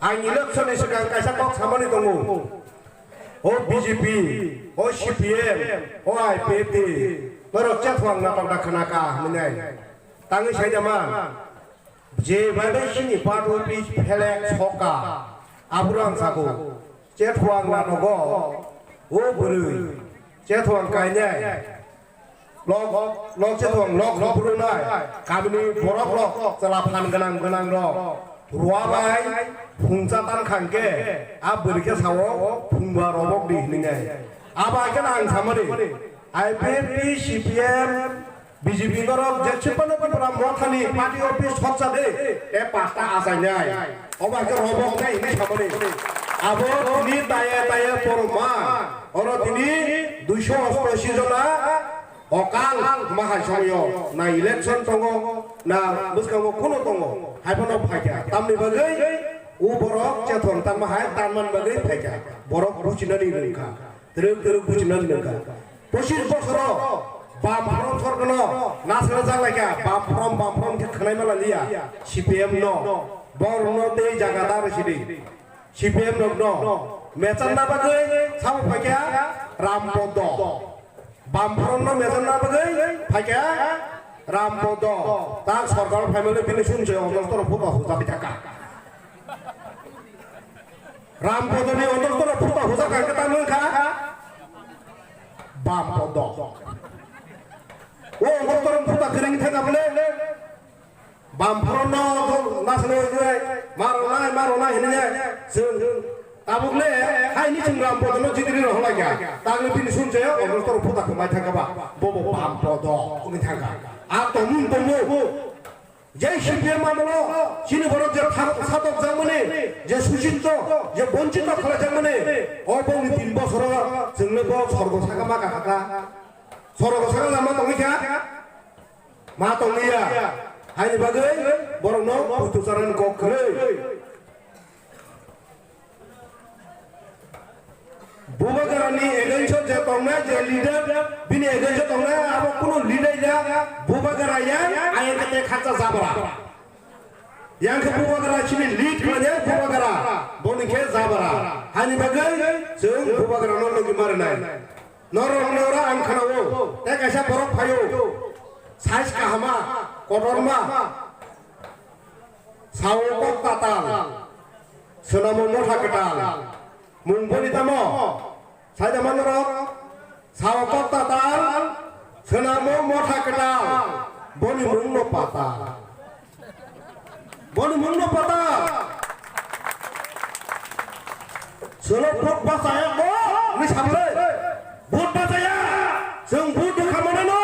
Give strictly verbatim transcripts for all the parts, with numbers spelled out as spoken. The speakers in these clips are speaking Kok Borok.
Ang election ni swkang kaisa kok samani tongo. O B J P, o C P M, o I P F T, norok chetwang natok da khna kha hinwi. Tangwi sai da man. Je bai bai sini party office phelek soka. Abrang sago. Chetwang natogo. O bwrwi. Chetwang kainai. Lok, lok chetwang lok rok phurunai, kamini borok rok, chwla phan gwnang gwnang rok, ruwa bai phungsa tan khang khe, a bwrwi khe sao phungba robok di hinwi nai. Abo hai kheno ang samani, I P F T, C P M, B J P norok je chupano Tripura mothani party office soksa de, e pasta achainai. Obo hai khe robok nai hinwi samani. Abo tini taya taya porma, oro tini duiso ostashi jona, Okal mahai somoyo na election tongo, na bwskango kuno tongo, haiphano phaikha. Tamni bagwi u borok chethong tangma hai tanman bagwi phaikha. Borok buchinani rwngkha, twrwk twrwk buchinani rwngkha. Pochis bosoro bam phrong sorkano nasra jaglaikha, bam phrong bam phrong khe khwnai mala liya C P M no, borokno tei jaga dar sidi. C P M rokno mechanna bagwi sabo phaikha Ram Podo. Bam phrongno mechanna bagwi phaikha Ram Podo. Ta sorkar phaimani bini sumse Omostor phuta hujak thaka. Ram Podoni Omostor phuta hujak ang khe tamo wngkha Bam Podo. O Omostor phuta kwrwng thaka bole. Bam phrongno nasle oi maro nai maro nai hinwi chwng tabuk le haini chwng Ram Podono jitri rw hwlai kha. Tangni bini sumse Omostor phuta khwmai thangkha ba, bobo Bam Podo wngwi thangkha. A tomung tomo jai C P M amolo chini borok je thang satok jakmani je suchinto je bonchito khlai jakmani o bongni tin bosoro chwngno bo sorgo saka ma kakha kha. Sorgo saka lama tongwi kha. Ma tongya, haini bagwi borokno putucharan kok kwrwi. Bubagrani against-o je tongnai, je leader, bini against-o tongnai, abo kunu leader ya, Bubagra ya, ayang khe khakcha jabra. Yang khe Bubagra chini lead khlainai Bubagra, boni khe jabra. Haini bagwi chwng Bubagrano logi marinai. Norok ni oro ang khwnao, tei kaisa borok phaio, size kahama, kotorma, sao kok tatal, swnamo motha kwtal, mung boni tamo, sai da man norok, sao kok tatal, swnamo motha kwtal, boni mung no patal. Boni mungno pata. Solo vote bachaya ko ni sabre. Vote bachaya. Chwng vote de khamana no.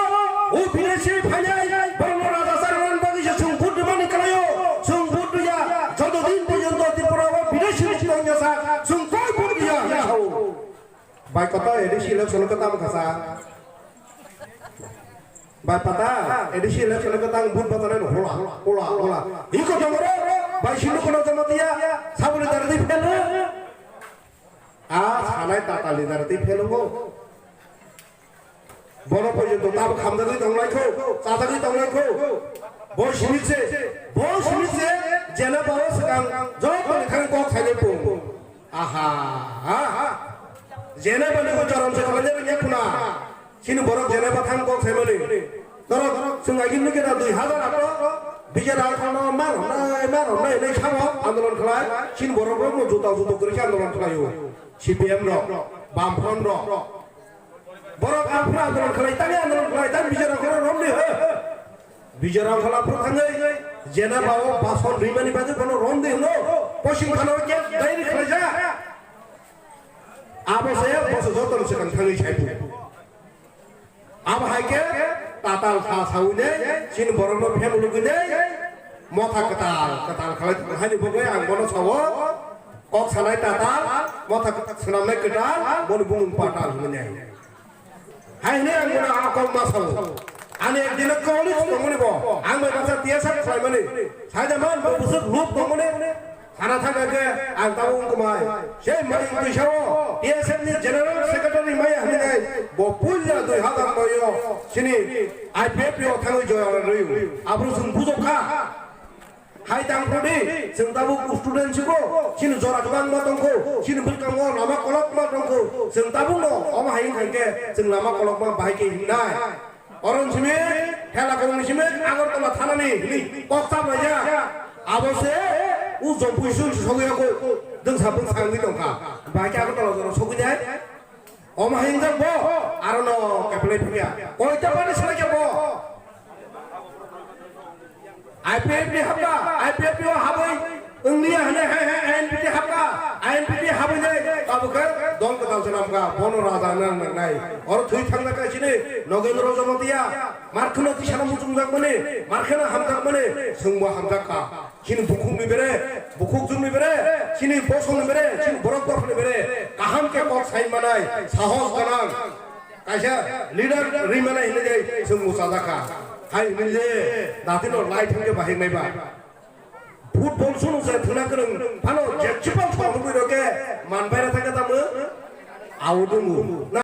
O bidesi phainai. Borno raja saran bagi se chwng vote de mani kalayo. Chwng vote de ya. Joto din porjonto Tripura o bidesi ni chwng ya sa. Chwng koi vote de ya. Sao. Bai koto A D C election ko tam khasa. Bai pata, A D C election ko tang vote bachana no hola, hola, hola. Iko tongro, bai sinu kono jamatia, sabuli darati phelo. A sanai tatali darati phelo go. Bono porjonto tab khamjagwi tonglai kho, chajagwi tonglai kho. Bo simi se, bo simi se, jena baro swkang, joto ni thang kok sainai pung. Aha, aha. Jena bani ko jorom se khalai jani ya kuna. Sini borok jena bathang kok sai mani. Norok, norok, chwng agin nugwi na dui hazar ato. Bijay Rangkhal no mar hwnai, mar hwnai hinwi samo andolon khlai. Sini borok rok no juta juta kwrwi khe andolon khlai o. C P M rok, Bamfront rok. Borok aphra andolon khlai, tani andolon khlai, tani Bijay Rangkhal no romdi ho. Bijay Rangkhal aphra thangwi jena bao bason rimani bagwi bono romdi hwno. Poschim Khano khe dairi khlaijak. Abo se boso joto ni swkang thangwi saibu. Abo hai khe tatal kha sawi nei, chini borok no phemulugwi nei, motha kwtal, kwtal khalai tong hani bagwi ang bono sao, kok sanai tatal, motha kwtal swnamnai kwtal, boni bumung patal hwnwi nei. Hai hwnwi ang bono a kok ma sao. Ani ek dino college tongmani bo, ang bai baksa T S F khlaimani. Sai da man bo bwswk lob tongmani. Sana thangkha khe ang tabuk wngkha mai. Sei mai twisao T S F ni General Secretary mai hwnwi nai bo puila dui hazar noi o chini I P F T o thangwi join rw. Abro chwng bujok kha. Hai tang phodi chwng tabuk student sibo Chini jora kwbangma tongkho, chini bwskango lama kolokma tongkho. Chwng tabukno omo hai wngkha khe chwng lama kolokma bahai khe himnai. Oron simi, Hela kongni simi, Agartala thanani hwnwi kok chap laijak. Abo se u jompui sung sogwi yago. Dwngsa bwksa wngwi tongkha. Bahai khe Agartala jora sogwi nai. Omo hingjak bo, aro no kepelai phiya. Koita pani salai khe bo. I P F ni hapka, I P F ni o habwi wngya hane, he, he, I N P T hapka, I N P T habwi nai, tabuk khe dol kwtal se namka, bono raja nang nang nai. Oro thwi thangna kai sini, Nogendra Jamatia, markhno tisana muchungjak mani, markhno hamjak mani, sungbo hamjak kha. Chini bukhukni bere, bukhuk jumni bere, chini bosongni bere, chini borok borokni bere, kaham khe kok sai manai, sahos gwnang, kaisa leader ri manai hinwi je chwng muchajak kha. Hai hinwi je datino lai thangkhe bahai naiba. Football sunu se thwna kwrwng phano je chipal thok nugwi rokhe man baira thangkhe tamo au dungu.